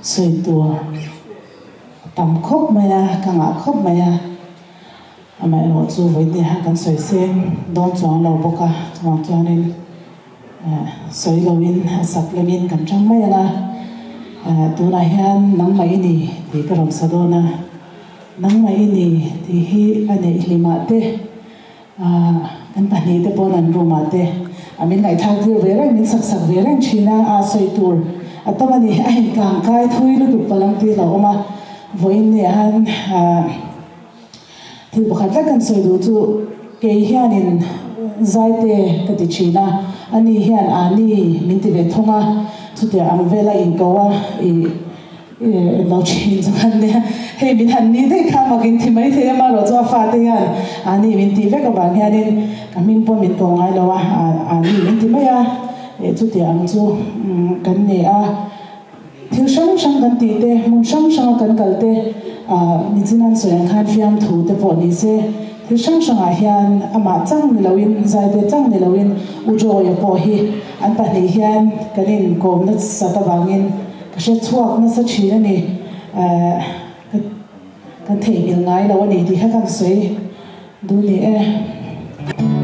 Sawi tur a tam khawp mai a, ka ngah khawp mai a. Amaherawh chu vawiin hian kan sawi seng dawn chuang lo bawk a, chuvang chuanin sawi loin a sak lemin kan chang mai ang a. Tunah hian nangmah i ni tih ka rawn sa dawn a, nangmah i ni tih hi a neih hlimah te, Kan pahnihte pawn an room ah te a min ngaihthlak tir ve reng, min sak sak ve reng thin a, a sawi tur a tam a ni. A inkang kai thui lutuk palang tih a lo awm a, vawiin ni ah hian thil pakhat vek kan sawi duh chu kei hianin Zaite ka ti thin a, ani hian Ani min ti ve thung a, chutiang ang vela inko a ih Lo thin chu kan nia, hei min han ni daih kha mak in thi mai thei a, marawh chu a fate hian ani min tih vek avang hianin ka hming pawh min ko ngai lo a, ani min ti mai a, chutiang ang chu kan ni a, thil hrang hrang kan tih te, hmun hrang hranga kan kal te, nichin an sawi ang khan fiamthu te pawh ni se, thil hrang hrangah hian amah chang ni loin, zaite chang ni loin U Joy-a pawh hi an pahnih hian kan inkawm nasat avangin Ka hre chhuak nasa thin a ni. Ka kan theihnghilh ngai lo a ni tih kha kan sawi duh ni e.